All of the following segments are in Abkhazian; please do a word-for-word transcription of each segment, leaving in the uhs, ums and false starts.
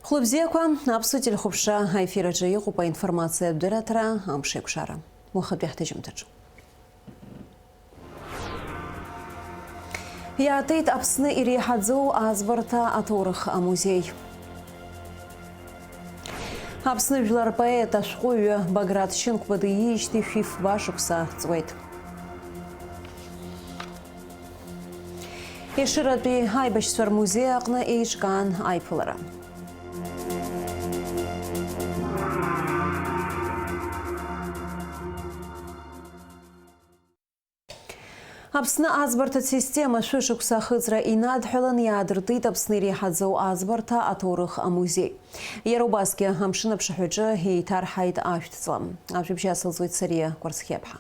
Хәлыбзиақәа, аԥсуа телехәаԥшра аефир аҿы иҟоуп аинформациатә дырраҭара Амшеикәшара. Уахатәи ҳҭыжьымҭаҿы. Иаатит Аԥсны иреиҳаӡоу аӡбарҭа аҭоурых амузеи. Аԥсны жәлар поет ашәҟәыҩҩы Баграт Шьынқәба диижьҭеи шәи фба шықәса ҵуеит. Ешыратәи аибашьцәа рмузеи аҟны еиҿкаан аиԥылара. Аԥсны аӡбарҭатә система шәышықәса ахыҵра инадҳәалан иаадыртит Аԥсны иреиҳаӡоу аӡбарҭа аҭоурых амузеи. Иара убасгьы амшын аԥшаҳәаҿы еиҭарҳаит ашәҭҵла. Ажәабжь ацылҵоит Сариа Кәарцхиаԥҳа.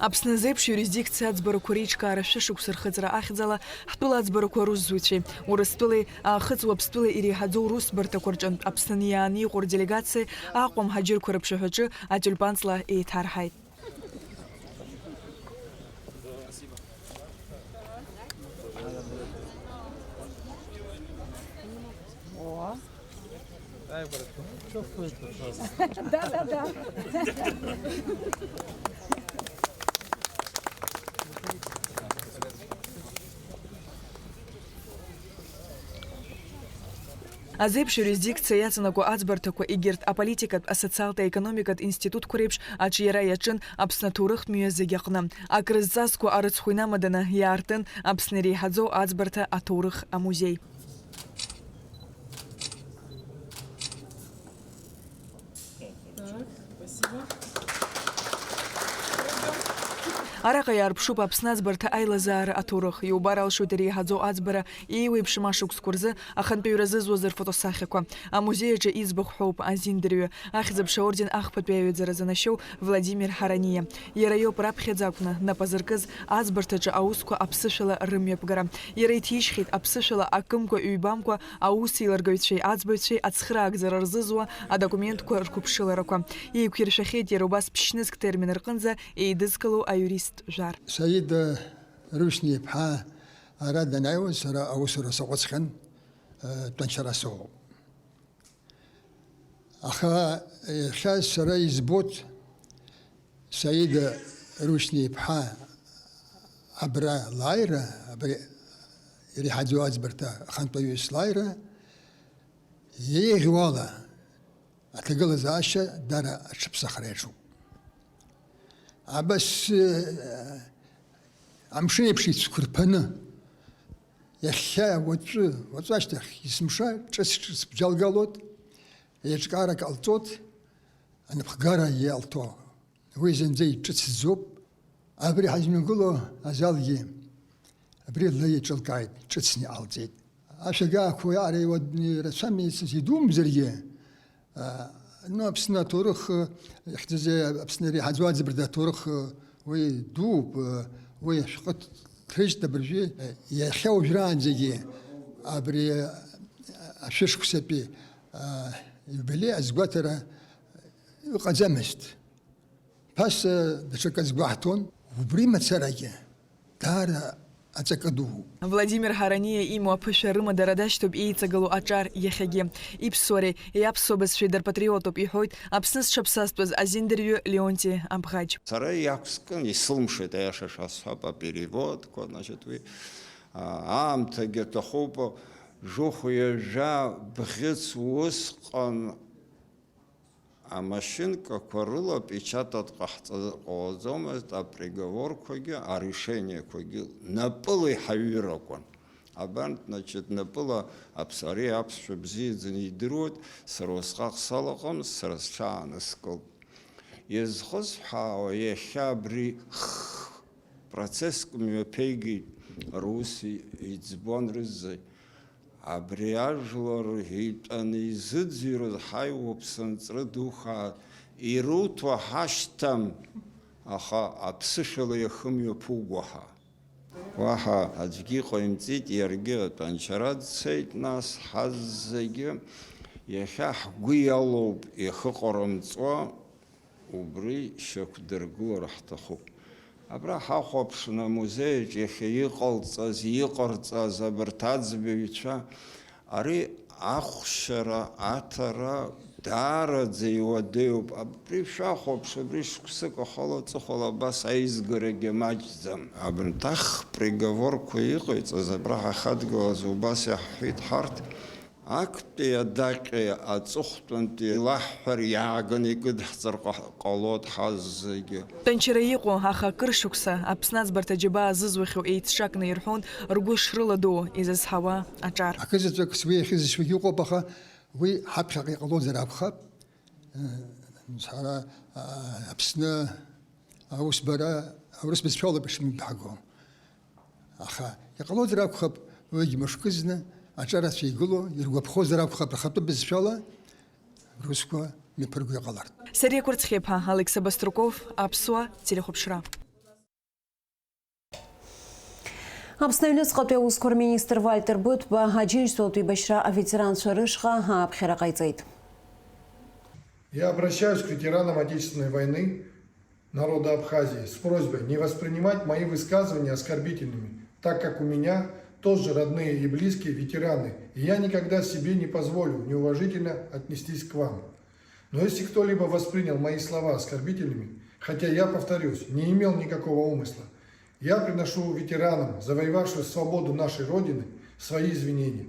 Аԥсны азеиԥш иурисдикциа аӡбарақәа реиҿкаара шәышықәса рхыҵра ахьӡала ҳтәыла аӡбарақәа русзуҩцәеи Урыстәылеи Аахыҵ Уаԥстәылеи иреиҳаӡоу русбарҭақәа рҿынтә Аԥсны иааны иҟоу рделегациеи Аҟәа мҳаџьырқәа рыԥшаҳәаҿы атиулпанҵла еиҭарҳаит. О. Чувствуете просто. Да, да, да. Азеиԥш иурисдикциа иаҵанакуа аӡбарҭақәа егьырҭ аполитикатә, асоциалтә, аекономикатә институтқәа реиԥш аҿиара иаҿын Аԥсны аҭоурыхтә мҩа зегьы аҟны. Акрызҵазкуа арыцхә инамаданы иаартын Аԥсны иреиҳаӡоу аӡбарҭа аҭоурых амузеи. Так, спасибо. Араҟа иаарԥшуп Аԥсны аӡбарҭа аилазаара аҭоурых. Иубар алшоит иреиҳаӡоу аӡбара еиуеиԥшым ашықәсқәа рзы ахантәаҩра зызуаз рфотосахьақәа. Амузеи аҿы иӡбахә ҳәоуп азин дырҩы, Ахьӡ-аԥша аорден ахԥатәи аҩаӡара занашьоу Владимир Ҳараниа. Иара иоуп раԥхьаӡа акәны нап азыркыз аӡбарҭаҿы аусқәа аԥсышәала рымҩаԥгара. Иара иҭижьхьеит аԥсышәала акымкәа-ҩбамкәа аусеилыргаҩцәеи аӡбаҩцәеи ацхыраагӡара рзызуа адокументқәа рқәыԥшыларақәа. Еиқәиршәахьеит иара убас ԥшьнызқь термин рҟынӡа еидызкыло аиурист жәар. Саида Рушьни-иԥҳа ара данааиуаз сара аусура саҟәыҵхьан, э, Тәанчара соуп. Аха иахьа сара избоит Саида Рушьни-иԥҳа абра лааира, абри иреиҳаӡоу аӡбарҭа ахантәаҩыс лааира, еиӷьу ала аҭагылазаашьа дара аҽыԥсахра иаҿуп. Абас, э, амшын еиԥш ицәқәырԥаны, иахьа, уаҵәы, уаҵәы ашьҭахь есымша ҿыц-ҿыц бџьалгалоит, еиҿкаарак ҟалҵоит, анапхгара иалҭо. Уи зынӡа иҿыцӡоуп. Абри ҳазныгыло азалгьы абри ла иҿылкааит, ҿыцны иҟалҵеит. Ашәагаақәа иаареиуа ирацәами, идумзаргьы, а, ну, Аԥсны аҭоурых, ихьӡыз Аԥсны иреиҳаӡоу аӡбарҭа аҭоурых, уи дууп, уи ашәҟәы ҭрыжьт абыржәы, иахьа уажәраанӡагьы абри ашәышықәсатәи, а, иубилеи азгәаҭара ыҟаӡамызт. Ԥаса даҽакы азгәаҳҭон, убри мацарагьы даара аҵакы дууп. Владимир Ҳараниа имоу аԥышәа рымадара дашьҭоуп еиҵагылоу аҿар иахьагьы. Иԥсуареи иаԥсуа бызшәеи дарпатриотуп, иҳәоит Аԥсны зҽаԥсазтәыз азин дырҩы Леонти Абӷаџь. Сара иақәскын, исылмшеит, аиаша шәасҳәап, апереводқәа, значит, уи, а, аамҭагьы аҭахуп, Жохә ҩажәа бӷьыц усҟан Амашьынкақәа рыла печатат ҟаҳҵазар ҟалаӡомызт априговорқәагьы, арешениақәагьы напыла иҳаҩыр акәын. Абант, значит, напыла аԥс-, ари аԥсшәа бзиаӡаны идыруеит, сара усҟак салаҟам, сара сҽааныскылт. Изхысҳәаауа, иахьа абри х-, процесск мҩаԥеигеит, рус и-, иӡбон рызегь. Абри ажәлар итәаны изыӡырҩуаз ҳаиуа ԥсынҵры ду хаа ируҭо ҳашьҭам, аха аԥсышәала иахымҩаԥуго ҳа. Уаҳа аӡәгьы иҟаимҵеит, иаргьы атәанчара дцеит, нас ҳаззегьы иахьа ҳгәы иалоуп иахыҟарымҵуа. Убри шьақәдыргылар ҳҭахуп. Абра ҳахәаԥшны амузеи аҿы иахьа иҟалҵаз, иҟарҵаз абарҭ аӡбаҩцәа, ари Ахәшьара, аҭара даараӡа иуадаҩуп. Абри шәахәаԥш, абри шықәсык ахала аҵыхәала абас аизгарагьы маҷӡам. Абарҭ ахԥриговорқәа иҟаиҵаз абраҟа ҳахадгалаз убас иаҳҳәеит ҳарҭ, актәи адаҟьеи аҵыхәтәантәи илаҳҳәар иааганы икыдҳҵар ҟа-, ҟалоит ҳазегьы. Тәанчара иҟоу, аха акыр шықәса Аԥсны аӡбарҭа џьабаа зызуахьоу еицҿакны ирҳәон ргәы шрыладуу изызҳауа аҿар. Акызаҵәык сгәы иахьызшьуагь ыҟоуп, аха уи ҳаԥхьаҟа иҟалозар акәхап. Ҳара, а, Аԥсны аусбара аурыс бызшәала ишмҩаԥаго. Аха иҟалозар акәхап, уигь мышкызны аҿарацәа игыло, иргәаԥхозар акәхап, рхатәы бызшәала русқәа мҩаԥырго иҟалартә. Сариа Кәарцхиаԥҳа, Алықьса Баструков, Аԥсуа телехәаԥшра. Аԥсны аҩныҵҟатәи аусқәа рминистр Вальтер Быҭәба аџьынџьтәылатә еибашьра аветеранцәа рышҟа ааԥхьара ҟаиҵеит. Я обращаюсь к ветеранам Отечественной войны народа Абхазии с просьбой не воспринимать мои высказывания оскорбительными, так как у меня тоже родные и близкие ветераны, и я никогда себе не позволю неуважительно отнестись к вам. Но если кто-либо воспринял мои слова оскорбительными, хотя я, повторюсь, не имел никакого умысла, я приношу ветеранам, завоевавшим свободу нашей Родины, свои извинения.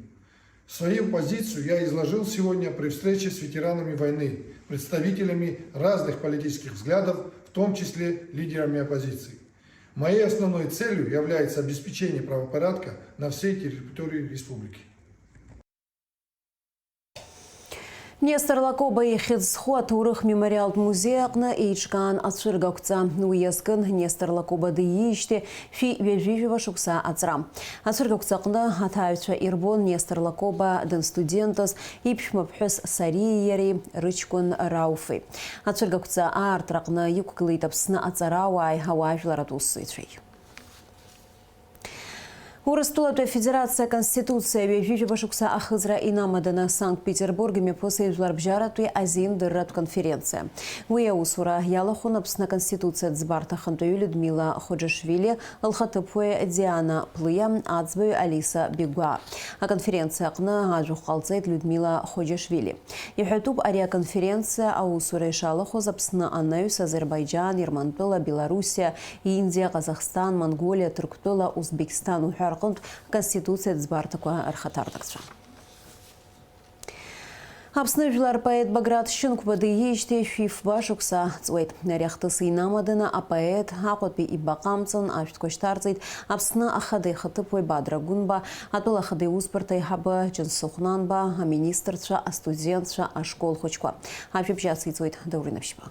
Свою позицию я изложил сегодня при встрече с ветеранами войны, представителями разных политических взглядов, в том числе лидерами оппозиции. Моей основной целью является обеспечение правопорядка на всей территории республики. Нестор Лакоба ихьӡ зху аҭоурых мемориалтә музеи аҟны еиҿкаан ацәыргақәҵа. Уи иазкын Нестор Лакоба диижьҭеи шәи ҩажәи жәаба шықәса аҵра. Ацәыргақәҵа аҟны аҭааҩцәа ирбон Нестор Лакоба данстудентыз, иԥшәма ԥҳәыс Сариеи иареи, рыҷкәын Рауфи. Ацәыргақәҵа аартра аҟны иқәгылеит Аԥсны аҵарауааи ауаажәларратә усзуҩцәеи. Урыстәылатәи Афедерациа Аконституциа ҩажәи жәаба шықәса ахыҵра инамаданы Санкт-Петербург имҩаԥысит жәларбжьаратәи азеиндырратә конференциа. Уи аусура иалахәын Аԥсны Аконституциатә ӡбарҭа ахантәаҩы Людмила Хоџьашвили, лхаҭыԥуаҩ Диана Плиа, аӡбаҩ Алиса Бигәаа. Аконференциа аҟны ажәахә ҟалҵеит Людмила Хоџьашвили. Иҳәатәуп ари аконференциа аусура ишалахәыз Аԥсны анаҩс Азербаиџьан, Ермантәыла, Белоруссиа, Индиа, Ҟазахсҭан, Монголиа, Ҭырқәтәыла, Узбекисҭан уҳәа рҟынтә Аконституциатә ӡбарҭақәа рхаҭарнакцәа. Аԥсны жәлар поет Баграт Шьынқәба диижьҭеи шәи фба шықәса ҵуеит. Ари ахҭыс инамаданы апоет Аҟәатәи ибаҟа амҵан ашәҭқәа шьҭарҵеит Аԥсны Ахада ихаҭыԥуаҩ Бадра Гәынба, атәыла Ахада иусбарҭа аиҳабы Џьансыхә Нанба, аминистрцәа, астудентцәа, ашкол хәыҷқәа. Ажәабжь ациҵоит Даур Инаԥшьба.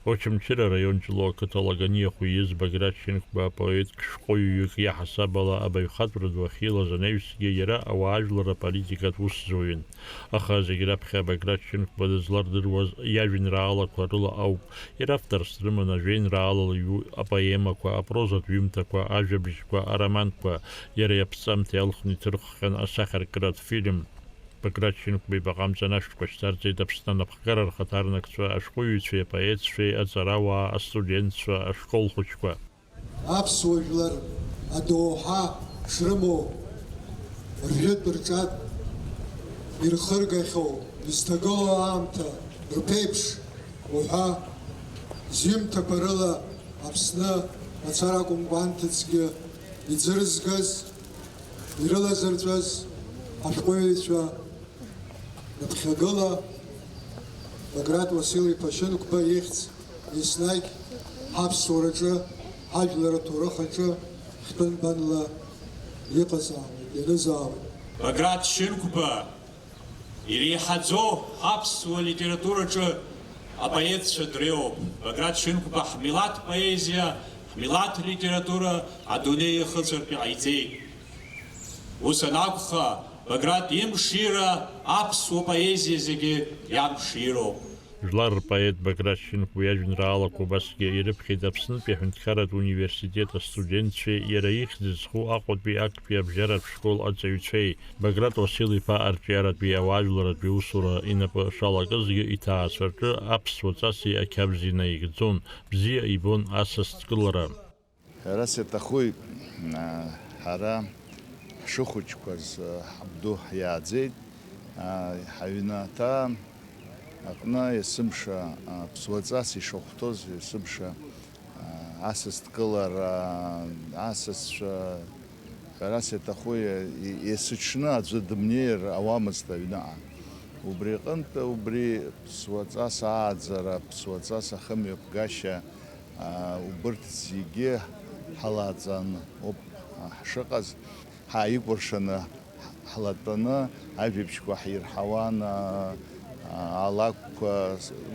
Очамчыра араион Ҷлоу ақыҭа Лаганиа хәы ииз Баграт Шьынқәба апоет шәҟәыҩҩык иаҳасаб ала абаҩхатәра ду ахьилаз анаҩсгьы иара ауаажәлар аполитикатә усзуҩын. Аха зегь раԥхьа Баграт Шьынқәба дызлардыруаз иажәеинраалақәа рыла ауп. Иара авторс дрыман ажәеинраалала иҩу апоемақәа, апрозатә ҩымҭақәа, ажәабжьқәа, ароманқәа. Иара иаԥҵамҭа иалхны иҭырххьан асахьаркыратә фильм. Баграт Шьынқәба ибаҟа амҵан ашәҭқәа шьҭарҵеит Аԥсны анапхгара рхаҭарнакцәа, ашәҟәыҩҩцәеи апоетцәеи, аҵарауаа, астудентцәа, ашкол хәыҷқәа. Аԥсуа жәлар адоуҳа шрымоу, ржәытә рҿатә ирхыргахьоу, изҭагылоу аамҭа рԥеиԥш уҳәа, зҩымҭақәа рыла Аԥсны мацара акәымкәа анҭыҵгьы иӡырызгаз, ирылазырҵәаз ҳашәҟәыҩҩцәа рыԥхьагыла Баграт Уасил-иԥа Шьынқәба ихьӡ еснагь ҳаԥсуараҿы, ҳажәлар аҭоурых аҿы хьтәы нбанла иҟазаауеит, ианызаауеит. Баграт Шьынқәба иреиҳаӡоу аԥсуа литератураҿы апоетцәа дреиуоуп. Баграт Шьынқәба ҳмилаҭ поезиа, ҳмилаҭ литература адунеи иахыҵәартә иҟаиҵеит. Ус анакәха, Баграт имшира аԥсуа поезиа зегьы иамшироуп. Жәлар рпоет Баграт Шьынқәба иажәеинраалақәа убасгьы ирыԥхьеит Аԥснытәи аҳәынҭқарратә университет астудентцәеи иара ихьӡ зху Аҟәатәи актәи абжьаратә школ аҵаҩцәеи. Баграт Уасил-иԥа арҿиаратәи ауаажәларатәи усура инапы шалакызгьы, иҭаацәа рҿы аԥсуа ҵаси ақьабзи наигӡон, бзиа ибон асасдкылара. Ҳәарас иаҭахуи, а, ҳара Ҳшыхәыҷқәаз, ҳабду ҳиааӡеит. Ҳаҩнаҭа аҟны есымша, ԥсуаҵас ишахәҭоз, есымша асас дкылара, асасцәа, ҳәарас иаҭаху, есыҽны аӡәы дымнеир ауамызт аҩныҟа. Убри аҟынтә, убри ԥсуаҵас ааӡара, ԥсуаҵас ахымҩаԥгашьа, убырҭ зегьы ҳалаҵан ауп ҳшыҟаз. Ҳааикәыршаны ҳлатәаны ажәабжьқәа ҳирҳауан, алакәқәа,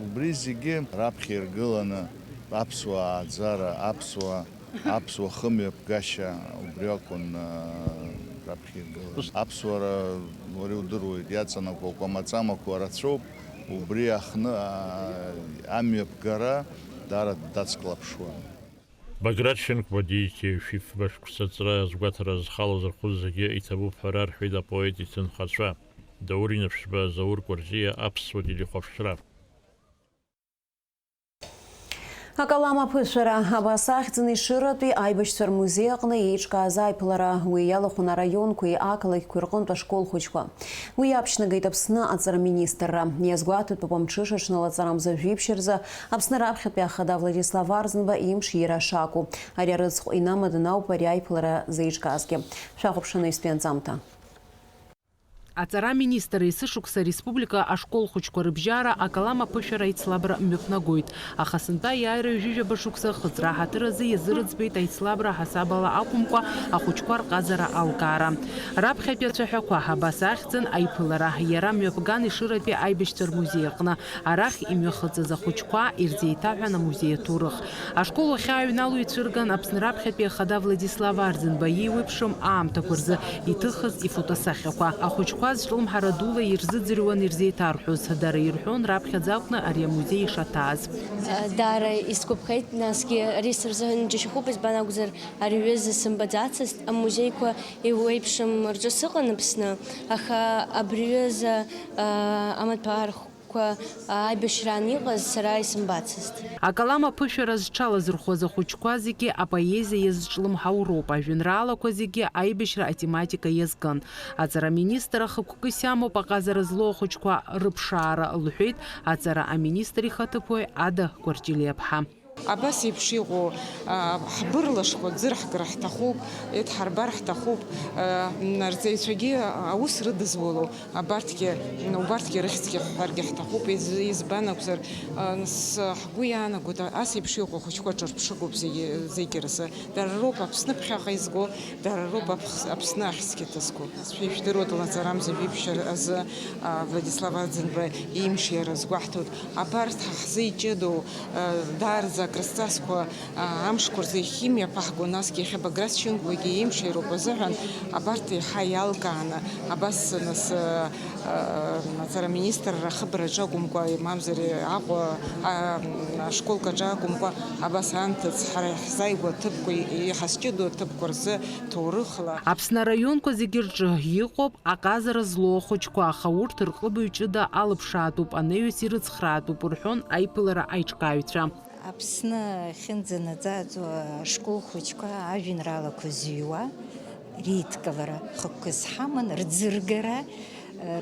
убри зегьы раԥхьа иргыланы аԥсуа ааӡара, аԥсуа, аԥсуа хымҩаԥгашьа убри акәын раԥхьа иргыланы. Аԥсуара, уара иудыруеит, иаҵанакуа акәамаҵамақәа рацәоуп, убри аҟны амҩаԥгара даара дацклаԥшуан. Баграт Шьынқәба дииҭеишәи фба шықәса аҵра азгәаҭара зхала зырхәыз зегьы иҭабуп ҳәа рарҳәеит апоет иҭынхацәа. Даур Инаԥшьба, Заур Кәарҷиа, Аԥсуа телехәаԥшра. Акалам аԥышәара, абас ахьӡын Ешыратәи аибашьцәа рмузеи аҟны еиҿкааз аиԥылара, уи иалахәын араионқәеи ақалақьқәеи рҟынтә ашкол хәыҷқәа. Уи иаԥшьнагеит Аԥсны аҵара министрра. Иазгәаҭатәуп амҽыша ҽнылаҵарамза жәиԥшь рзы Аԥсны раԥхьатәи ахада Владислав Арӡынба имш иира шакәу. Ари арыцхә инамаданы ауп ари аиԥылара зеиҿкаазгьы. Шәахәаԥшын аҩстәи анҵамҭа. Аҵара аминистр есышықәса ареспублика ашкол хәыҷқәа рыбжьара акалам аԥышәара аицлабра мҩаԥнагоит. Аха сынтәа иааира ҩажәижәаба шықәса хыҵра ҳаҭыр азы иазырӡбеит аицлабра ҳасабала акәымкәа, ахәыҷқәа рҟазара алкаара. Раԥхьатәи ацәаҳәақәа абас ахьӡын аиԥылара, иара мҩаԥган Ешыратәи аибашьцәа рмузеи аҟны. Арахь имҩахыҵыз ахәыҷқәа ирзеиҭаҳәан амузеи аҭоурых. Ашкол ахь ааҩнало ицәырган Аԥсны раԥхьатәи ахада Владислав Арӡынба иеиуеиԥшым аамҭақәа рзы иҭыхыз ифотосахьақәа. Ахәыҷқәа зҿлымҳара дула ирзыӡырҩуан ирзеиҭарҳәоз. Дара ирҳәон раԥхьаӡа акәны ари амузеи ишаҭааз. Даара исгәаԥхеит, насгьы ари са сзыҳәан џьашьахәуп, избан акәзар, ари аҩыза сымбаӡацызт. Амузеиқәа еиуеиԥшым рҿы сыҟан Аԥсны, аха абри аҩыза, а, амаҭәархқәа аибашьраан иҟаз сара исымбацызт. Акалам аԥышәара зҽалазырхәуаз ахәыҷқәа зегьы апоезиа иазҿлымҳауроуп, ажәеинраалақәа зегьы аибашьра атематика иазкын. Аҵара аминистр ахықәкыс иамоуп аҟазара злоу ахәыҷқәа рыԥшаара, лҳәеит аҵара аминистр ихаҭыԥуаҩ Ада Кәарҷелиаԥҳа. Абас еиԥш иҟоу, а, ҳбырлашқәа ӡырҳкыр ҳҭахуп, еидҳарбар ҳҭахуп, а, м, рҵаҩцәагьы аус рыдызулоу абарҭгьы, м, убарҭгьы рыхьӡгьы ҳҳәаргьы ҳҭахуп, из-, избан акәзар, а, нас, ҳгәы иаанагоит, а, ас еиԥш иҟоу ахәыҷқәа ҿырԥшыгоуп зегьы, зегьы рзы. Дара роуп Аԥсны ԥхьаҟа изго, дара роуп Аԥс-, Аԥсны ахьӡгьы ҭызго. Шәа ижәдыруа длаҵарамза жәиԥшь азы, а, Владислав Арӡынба имшира азгәаҳҭоит. Абарҭ ҳа ҳзы иҷыдоу, а, даараӡа акрызҵазкуа, а, амшқәа рзы ихимиаԥаҳго, насгьы иахьа Баграт Шьынқәбагьы имшироуп азыҳәан, абарҭ еиҳа иалкааны, абас, нас, а, а, аҵара аминистрра ахыбраҿы акәымкәа, мамзар Аҟәа, а, ашколк аҿы акәымкәа, абас анҭыҵ ҳара иаҳзааигәоу аҭыԥқәа, иҳазҷыдоу аҭыԥқәа рзы ҭоурыхла. Аԥсны араионқәа зегьы рҿы иҟоуп аҟазара злоу ахәыҷқәа, аха урҭ рҟыбаҩ ҷыда алыԥшаатәуп, анаҩс ирыцхраатәуп, рҳәон аиԥылара аиҿкааҩцәа. Аԥсны ахьынӡанаӡааӡо ашкол хәыҷқәа ажәеинраалақәа зыҩуа реидкылара хықәкыс ҳаман, рӡыргара,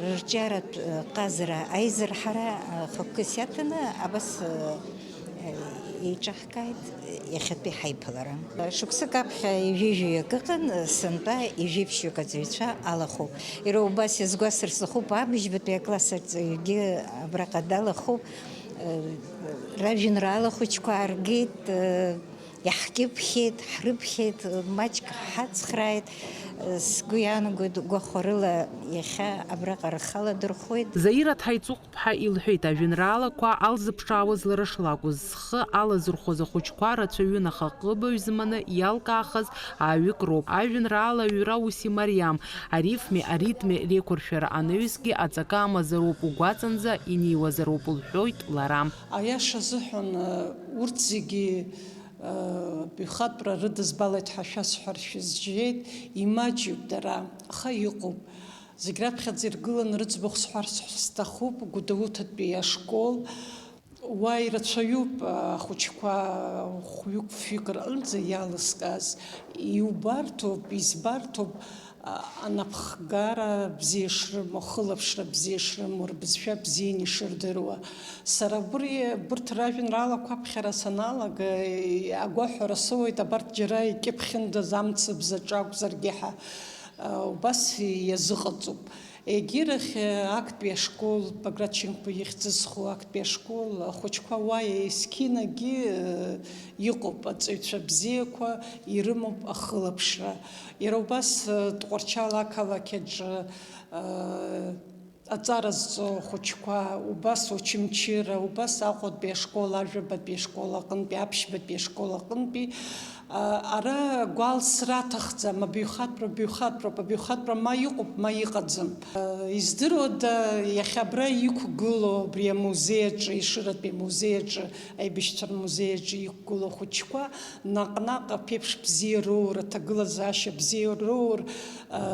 рырҿиаратә ҟазара аизырҳара хықәкыс иаҭаны абас еиҿаҳкааит иахьатәи ҳаиԥылара. Шықәсык аԥхьа ҩажәаҩык ыҟан, сынтәа ҩажәеиԥшьҩык аҵаҩцәа алахәуп. Иара убас иазгәасҭар сҭахуп, абыжьбатәи акласс аҵаҩгьы абраҟа далахәуп. Ражәеинраала хәыҷқәа ааргеит, иаҳкьыԥхьеит, ҳрыԥхьеит, маҷк ҳацхрааит. Сгәы иаанагоит, гәахәарыла иахьа абраҟа рхы аладырхәуеит. Заира Ҭаиҵыхәԥҳа илҳәеит, ажәеинраалақәа алзыԥшаауаз лара шлакәыз, зхы алазырхәыз ахәыҷқәа рацәаҩын, аха ҟыбаҩ зманы иалкаахаз ааҩык роуп. Ажәеинраала аҩра ус имариам, арифми аритми реиқәыршәара анаҩсгьы аҵакы амазароуп, угәаҵанӡа инеиуазароуп, лҳәоит лара. Аиаша азыҳәан, урҭ зегьы, баҩхатәра рыдызбалеит ҳәа шәасҳәар шәызжьеит, имаҷҩуп дара, аха иҟоуп. Зегь раԥхьаӡа иргыланы рыӡбахә сҳәарц сҭахуп, Гәдоуҭатәи ашкол. Уа ирацәаҩуп ахәыҷқәа хәҩык-фҩык рҟынӡа иалыскааз. Иубарҭоуп, избарҭоуп, Анапхгара бзиа шрымоу, ахылаԥшра бзиа шрымоу, рбызшәа бзианы ишырдыруа. Сара убри, урҭ ражәеинраалақәа аԥхьара саналага, агәаҳәара соуеит, абарҭ џьара икьыԥхьындаз амцабз аҿы акәзаргьы ҳәа, убас иазыҟаҵоуп. Егьирахь, актәи ашкол, Баграт Шьынқәба ихьӡызху актәи ашкол, ахәыҷқәа уа есқьынагьы, э, иҟоуп, аҵаҩцәа бзиақәа ирымоуп ахылаԥшра. Иара убас, э, Тҟәарчал ақалақь аҿы, э, аҵара зҵо ахәыҷқәа, убас Очамчыра, убас Аҟәатәи ашкол, Ажәабатәи ашкол аҟынтәи, Аԥшьбатәи ашкол аҟынтәи, Ара гәалсра аҭахӡам, абаҩхатәра баҩхатәроуп, абаҩхатәра ма иҟоуп, ма иҟаӡам. Издыруада, иахьа абра иқәгылоу, абри амузеи аҿы, Ешыратәи амузеи аҿы, аибашьцәа рмузеи аҿы иқәгылоу ахәыҷқәа, наҟ-наҟ аԥеиԥш бзиа роур, аҭагылазаашьа бзиа роур,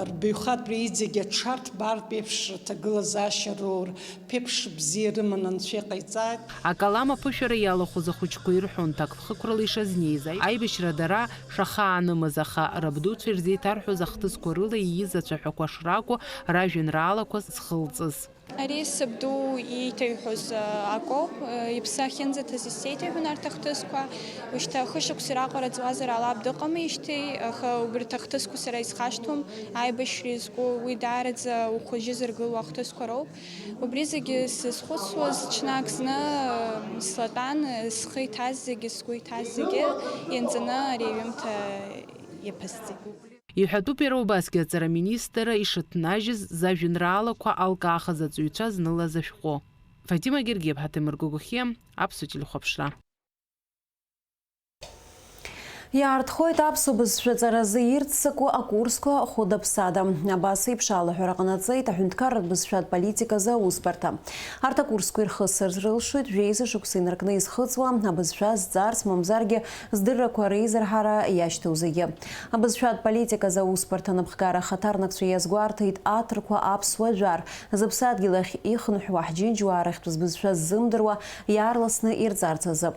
рбаҩхатәра иҵегь аҽарҭбаартә еиԥш аҭагылазаашьа роур, ԥеиԥш бзиа рыманы Анцәа иҟаиҵааит. Акалам аԥышәара иалахәыз ахәыҷқәа ирҳәон, ҭакԥхықәрала ишазнеиз, аибашьра дара шахаанымыз, аха рабдуцәа ирзеиҭарҳәоз ахҭысқәа рыла ииз ацәаҳәақәа шракәу ражәеинраалақәа зхылҵыз. Ари сабду иеиҭаҩҳәоз, а, акоуп, а, иԥсы ахьынӡаҭаз исзеиҭаҩҳәон арҭ ахҭысқәа. Ушьҭа хышықәса раҟара ҵуазар ҟалап, дыҟамижьҭеи, аха убарҭ ахҭысқәа сара исхашҭуам, аибашьра иазку уи даараӡа ухәыжьы зыргыло ахҭысқәа роуп. Убри зегьы сызхәыцуаз, ҽнак зны, а, слатәан, схы иҭаз зегьы, сгәы иҭаз зегьы ианҵаны ари аҩымҭа иаԥысҵеит. Иҳәатәуп иара убасгьы аҵара аминистрра ишыҭнажьыз зажәеинраалақәа алкаахаз аҵаҩцәа знылаз ашәҟәы. Фатима Гергиаԥҳа, Ҭемыр Гогохиа, Аԥсуа телехәаԥшра. Иаартхоит аԥсуа бызшәа ҵаразы ирццакуа акурсқәа хәыда-ԥсада. Абас еиԥш алаҳәара ҟанаҵеит аҳәынҭқарратә бызшәатә политиказы аусбарҭа. Арҭ акурсқәа ирхысыр рылшоит жәеиза шықәса инаркны изхыҵуа, абызшәа зҵарц, мамзаргьы здыррақәа реизырҳара иашьҭоу зегьы. Абызшәатә политиказы аусбарҭа анапхгара ахаҭарнакцәа иазгәарҭеит аҭырқәа аԥсуа жәар, зыԥсадгьыл ахь ихынҳәуа ҳџьынџьуаа рахьтә збызшәа ззымдыруа иаарласны ирҵарц азы.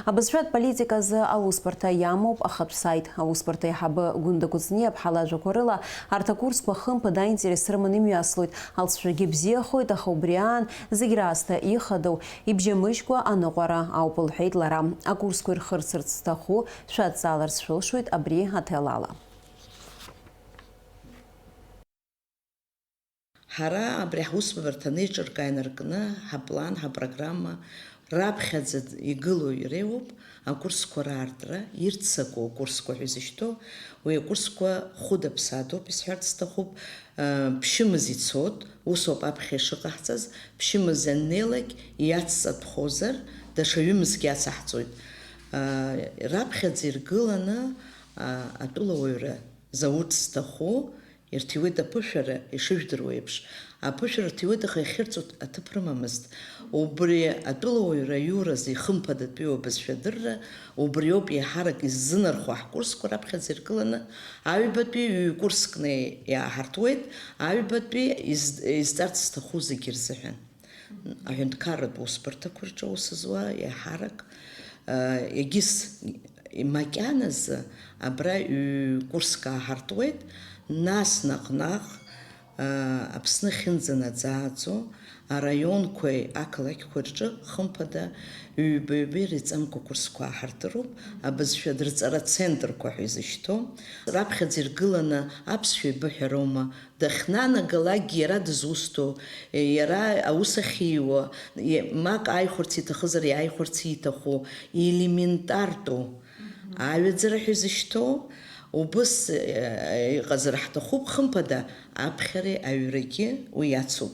Абызшәатә политиказы аусбарҭа иамоуп ахатә саит. Аусбарҭа аиҳабы Гәында Кәыҵниаԥҳа лажәақәа рыла, арҭ акурсқәа хымԥада аинтерес рыманы имҩаслоит. Алҵшәагьы бзиахоит, аха убри аан зегь раасҭа ихадоу, ибжьамыжькәа аныҟәара ауп, лҳәеит лара. Акурсқәа ирхырсырц зҭаху шәадҵааларц шәылшоит абри аҭелала. Ҳара абри ҳусбарҭа анеиҿыркаа инаркны, ҳаплан, ҳапрограмма раԥхьаӡа игылоу иреиуоуп акурсқәа раартра, ирццакуа акурсқәа ҳәа изышьҭоу, уи акурсқәа хәыда-ԥсадоуп, исҳәарц сҭахуп, ԥшьымз ицоит, усоуп аԥхьа ишыҟаҳҵаз, ԥшьымз аннеилак иацҵатәхозар, даҽа ҩымзгьы ацаҳҵоит. Раԥхьаӡа иргыланы атәылауаҩра зауц зҭаху, ирҭиуеит аԥышәара, ишыжәдыруа еиԥш. Аԥышәара рҭиуеит, аха иахьырҵоит аҭыԥ рымамызт. Убри атәылауаҩра аиуразы ихымԥадатәиу абызшәа адырра, убриоуп еиҳарак иззынархо ҳкурсқәа раԥхьаӡа иргыланы, аҩбатәи ҩ-курскны иааҳартуеит, аҩбатәи из-, изҵарц зҭаху зегьы рзыҳәан. Аҳәынҭқарратә усбарҭақәа рҿы аус зуа иаҳарак, егьыс макьаназы абра ҩ-курск ааҳартуеит, нас наҟ-наҟ, Аԥсны ахьынӡанаӡааӡо араионқәеи ақалақьқәеи рҿы, хымԥада, ҩба-ҩба иреиҵамкәа курсқәа ааҳартыроуп, абызшәа дырҵара центрқәа ҳәа изышьҭоу. Раԥхьаӡа иргыланы аԥсшәа еибыҳәароума, дахьнанагалакгьы иара дызусҭоу, иара аус ахьиуа, мак ааихәарц иҭахызар иааихәарц ииҭаху, елементартәу аҩаӡара ҳәа изышьҭоу, убыс иҟазар ҳҭахуп, хымԥада, аԥхьареи аҩрагьы уи иацуп.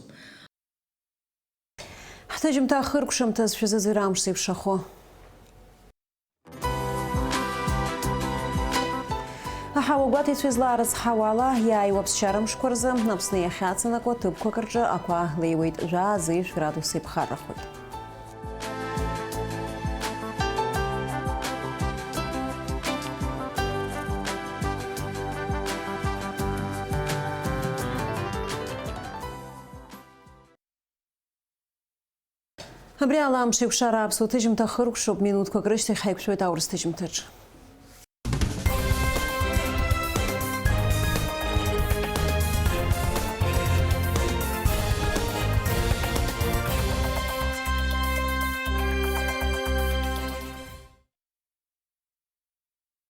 Ҳҭыжьымҭа ахыркәшамҭаз шәазыӡырҩ амш зеиԥшрахо. Аҳауа гәаҭеицәа излаарыцҳауала, иааиуа аԥсшьара мшқәа рзы Аԥсны иахьацанакуа ҭыԥқәак рҿы ақәа леиуеит, жәаа-зеижә градус еиԥхаррахоит. Абри ала амш еиқәшара аԥсуа ҭыжьымҭа хыркәшоуп, минуҭқәак рышьҭахь ҳаиқәшәоит аурыс ҭыжьымҭаҿы.